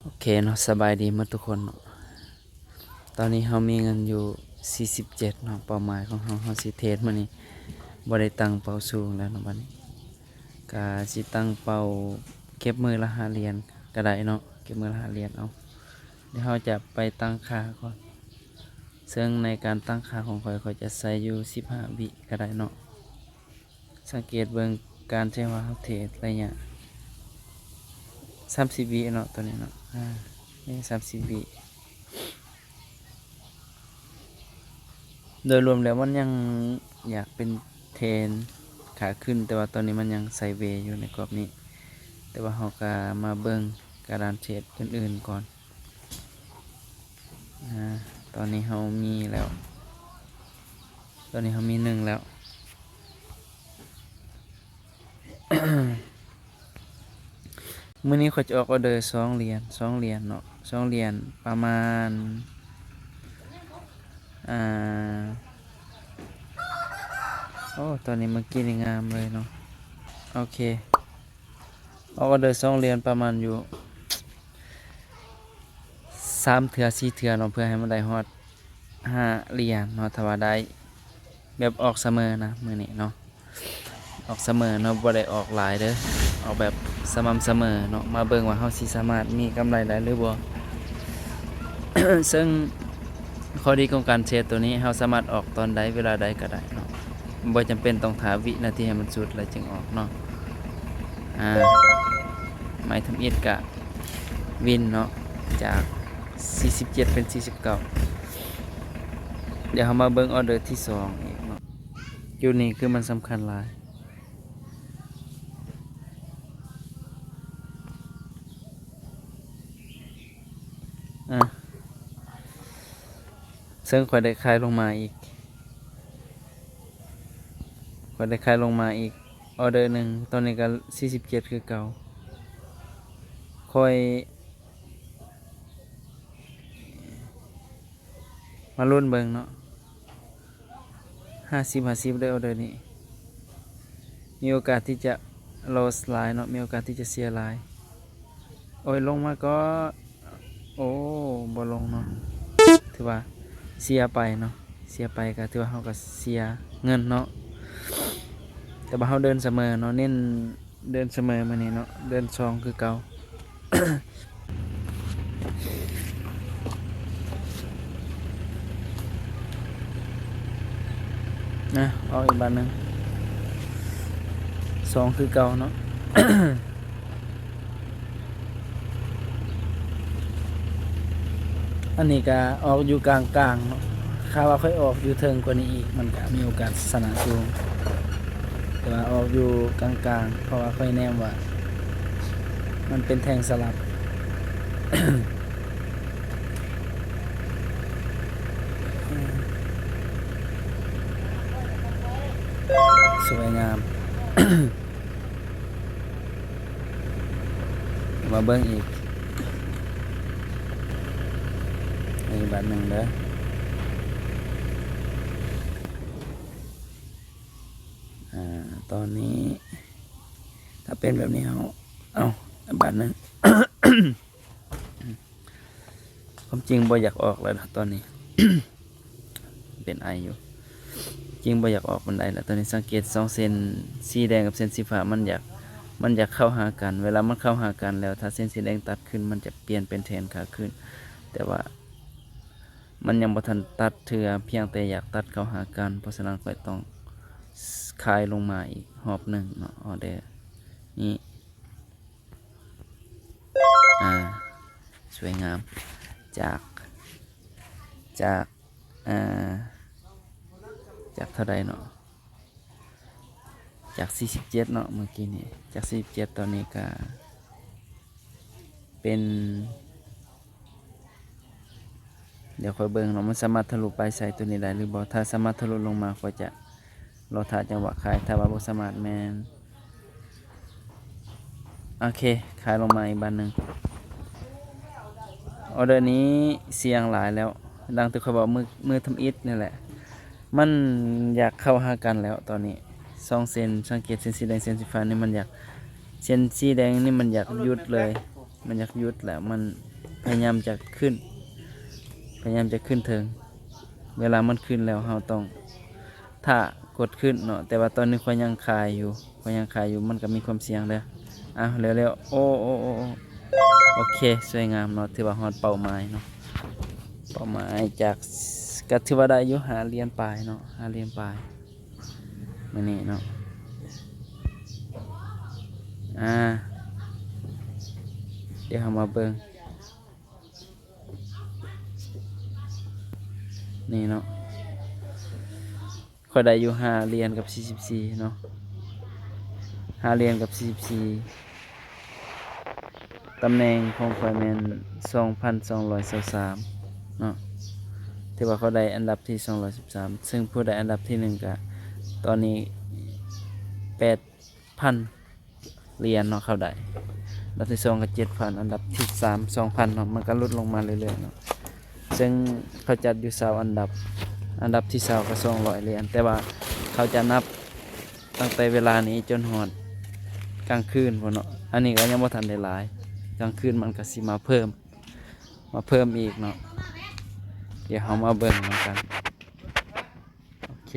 ໂອເຄເນາະ ສະບາຍດີໝົດທຸກຄົນເນາະ. ຕອນນີ້ເຮົາມີເງິນຢູ່ສີ່ສິບເຈັດເນາະ. ເປົ້າໝາຍຂອງເຮົາ ເຮົາຊິເທຣດມື້ນີ້ ບໍ່ໄດ້ຕັ້ງເປົ້າສູງແລ້ວເນາະ. ບັດນີ້ກະຊິຕັ້ງເປົ້າເກັບມື້ລະຫ້າຫຼຽນກະໄດ້ເນາະ, ເກັບມື້ລະຫ້າຫຼຽນເອົາ. ດຽວເຮົາຈະໄປຕັ້ງຄ່າກ່ອນ, ເຊິ່ງໃນການຕັ້ງຄ່າຂອງຂ້ອຍ ຂ້ອຍຈະໃຊ້ຢູ່ສິບຫ້າວິກະໄດ້ເນາະ. ສັງເກດເບິ່ງການທີ່ວ່າເຮົາເທຣດໄລຍະສາມສິບວິເນາະ ຕົວນີ້ເນາະ, ອາ ໄລຍະສາມສິບວິ. ໂດຍລວມແລ້ວມັນຍັງຢາກເປັນເທຣນຂາຂຶ້ນ, ແຕ່ວ່າຕອນນີ້ມັນຍັງໄຊເວຢູ່ໃນກອບນີ້. ແຕ່ວ່າເຮົາກະມາເບິ່ງກະດານເທຣດອື່ນໆກ່ອນ. ອາ ຕອນນີ້ເຮົາມີແລ້ວ, ຕອນນີ້ເຮົາມີໜຶ່ງແລ້ວ. ມື້ນີ້ຂ້ອຍຈະອອກອໍເດີສອງຫຼຽນ, ສອງຫຼຽນເນາະ, ສອງຫຼຽນປະມານ ອາ ໂອ້ ຕອນນີ້ເມື່ອກີ້ນີ້ງາມເລີຍເນາະ. ໂອເຄ ອອກອໍເດີສອງຫຼຽນປະມານຢູ່ສາມເທື່ອສີ່ເທື່ອເນາະ ເພື່ອໃຫ້ມັນໄດ້ຮອດຫ້າຫຼຽນເນາະ. ຖ້າວ່າໄດ້ແບບອອກສະເໝີນະມື້ນີ້ເນາະ, ອອກສະເໝີເນາະ, ບໍ່ໄດ້ອອກຫຼາຍເດີ້, ອອກແບບສະໝ່ຳສະເໝີເນາະ. ມາເບິ່ງວ່າເຮົາຊິສາມາດມີກຳໄລໄດ້ຫຼືບໍ່. ເຊິ່ງຂໍ້ດີຂອງການເທຣດໂຕນີ້ ເຮົາສາມາດອອກຕອນໃດເວລາໃດກະໄດ້ເນາະ, ບໍ່ຈຳເປັນຕ້ອງຖ້າວິນາທີໃຫ້ມັນສຸດແລ້ວຈຶ່ງອອກເນາະ. ອາ ໄມ້ທຳອິດກະວິນເນາະ, ຈາກສີ່ສິບເຈັດເປັນສີ່ສິບເກົ້າ. ດຽວເຮົາມາເບິ່ງອໍເດີທີສອງອີກເນາະ, ຈຸດນີ້ຄືມັນສຳຄັນຫຼາຍ. ອາ ເຊິ່ງຂ້ອຍໄດ້ຂາຍລົງມາອີກ, ຂ້ອຍໄດ້ຂາຍລົງມາອີກອໍເດີໜຶ່ງ, ຕອນນີ້ກະສີ່ສິບເຈັດຄືເກົ່າ. ຂ້ອຍມາລຸ້ນເບິ່ງເນາະ. ຫ້າສິບຫ້າສິບເດີ້ ອໍເດີນີ້ ມີໂອກາດທີ່ຈະ loss ຫຼາຍເນາະ, ມີໂອກາດທີ່ຈະເສຍຫຼາຍ. ໂອ້ຍ ລົງມາກໍ ໂອ້ ບໍ່ລົງເນາະ, ຖືວ່າເສຍໄປເນາະ, ເສຍໄປກໍຖືວ່າເຮົາກໍເສຍເງິນເນາະ. ແຕ່ວ່າເຮົາເດີນສະເໝີເນາະ, ເນັ້ນ ເດີນສະເໝີມື້ນີ້ເນາະ, ເດີນສອງຄືເກົ່າ. ນະ ອອກອີກບາດໜຶ່ງ, ສອງຄືເກົ່າເນາະ. ອັນນີ້ກະອອກຢູ່ກາງໆເນາະ, ຖ້າວ່າຂ້ອຍອອກຢູ່ເທິງກວ່ານີ້ອີກ ມັນກະມີໂອກາດຊະນະສູງ, ແຕ່ວ່າອອກຢູ່ກາງໆ ເພາະວ່າຂ້ອຍແນມວ່າມັນເປັນແທ່ງສະຫຼັບ. ສວຍງາມ. ມາເບິ່ງອີກ ອີກບາດໜຶ່ງເດີ້. ອາ ຕອນນີ້ຖ້າເປັນແບບນີ້ ເຮົາ ເອົາ ບາດໜຶ່ງ. ຄວາມຈິງບໍ່ຢາກອອກແລ້ວນະຕອນນີ້, ເປັນໄອຢູ່. ຈິງບໍ່ຢາກອອກປານໃດແລ້ວຕອນນີ້. ສັງເກດສອງເສັ້ນສີແດງກັບເສັ້ນສີຟ້າ ມັນຢາກ ມັນຢາກເຂົ້າຫາກັນ. ເວລາມັນເຂົ້າຫາກັນແລ້ວ ຖ້າເສັ້ນສີແດງຕັດຂຶ້ນ ມັນຈະປ່ຽນເປັນເທຣນຂາຂຶ້ນ, ແຕ່ວ່າມັນຍັງບໍ່ທັນຕັດເທື່ອ, ພຽງແຕ່ຢາກຕັດເຂົ້າຫາກັນ. ເພາະສະນັ້ນ ຂ້ອຍຕ້ອງຂາຍລົງມາອີກຮອບໜຶ່ງເນາະ, ອໍເດີນີ້. ອາ ສວຍງາມ. ຈາກ ຈາກ ອາ ຈາກເທົ່າໃດເນາະ? ຈາກສີ່ສິບເຈັດເນາະ ເມື່ອກີ້ນີ້, ຈາກສີ່ສິບເຈັດ ຕອນນີ້ກະເປັນ ດຽວຂ້ອຍເບິ່ງເນາະ ມັນສາມາດທະລຸໄປໃສ່ໂຕນີ້ໄດ້ຫຼືບໍ່. ຖ້າສາມາດທະລຸລົງມາ ຂ້ອຍຈະລໍຖ້າຈັງຫວະຂາຍ, ຖ້າວ່າບໍ່ສາມາດແມ່ນ ໂອເຄ ຂາຍລົງມາອີກບາດໜຶ່ງ. ອໍເດີນີ້ສ່ຽງຫຼາຍແລ້ວ, ດັ່ງທີ່ຂ້ອຍເວົ້າມື້ ມື້ທຳອິດນີ້ແຫຼະ, ມັນຢາກເຂົ້າຫາກັນແລ້ວຕອນນີ້. ສອງເສັ້ນ ສັງເກດເສັ້ນສີແດງ ເສັ້ນສີຟ້ານີ້ ມັນຢາກ ເສັ້ນສີແດງນີ້ມັນຢາກຢຸດເລີຍ. ມັນຢາກຢຸດແລ້ວ ມັນພະຍາຍາມຈະຂຶ້ນ ພະຍາຍາມຈະຂຶ້ນເທິງ. ເວລາມັນຂຶ້ນແລ້ວ ເຮົາຕ້ອງຖ້າກົດຂຶ້ນເນາະ. ແຕ່ວ່າຕອນນີ້ຂ້ອຍຍັງຂາຍຢູ່ ຂ້ອຍຍັງຂາຍຢູ່ ມັນກໍມີຄວາມສ່ຽງເດີ້. ອ້າວ ເລັວໆ ໂອ້ ໂອ້ ໂອ້ ໂອ້ ໂອເຄ ສວຍງາມເນາະ. ຖືວ່າຮອດເປົ້າໝາຍເນາະ ເປົ້າໝາຍຈາກ ກໍຖືວ່າໄດ້ຢູ່ ຫ້າຫຼຽນປາຍເນາະ ຫ້າຫຼຽນປາຍ ມື້ນີ້ເນາະ. ອ່າ ດຽວເຮົາມາເບິ່ງ ນີ້ເນາະ ຂ້ອຍໄດ້ຢູ່ ຫ້າຫຼຽນກັບ ສີ່ສິບສີ່ ເນາະ ຫ້າຫຼຽນກັບ ສີ່ສິບສີ່. ຕຳແໜ່ງຂອງຂ້ອຍແມ່ນ ສອງພັນສອງຮ້ອຍຊາວສາມ ເນາະ ຖືວ່າເຂົາໄດ້ອັນດັບທີ ສອງຮ້ອຍສິບສາມ ເຊິ່ງຜູ້ໄດ້ອັນດັບທີ ໜຶ່ງ ກະຕອນນີ້ ແປດພັນຫຼຽນເນາະ ເຂົາໄດ້. ອັນດັບທີ ສອງ ກໍ ເຈັດພັນ ອັນດັບທີ ສາມ ສອງພັນເນາະ ມັນກໍຫຼຸດລົງມາເລື້ອຍໆເນາະ. ເຊິ່ງເຂົາຈັດຢູ່ ຊາວອັນດັບ ອັນດັບທີ ຊາວ ກໍ ສອງຮ້ອຍຫຼຽນ ແຕ່ວ່າເຂົາຈະນັບຕັ້ງແຕ່ເວລານີ້ຈົນຮອດກາງຄືນພຸ້ນເນາະ. ອັນນີ້ກໍຍັງບໍ່ທັນໄດ້ຫຼາຍ ກາງຄືນມັນກໍຊິມາເພີ່ມ ມາເພີ່ມອີກເນາະ. ດຽວເຮົາມາເບິ່ງນຳກັນ ໂອເຄ.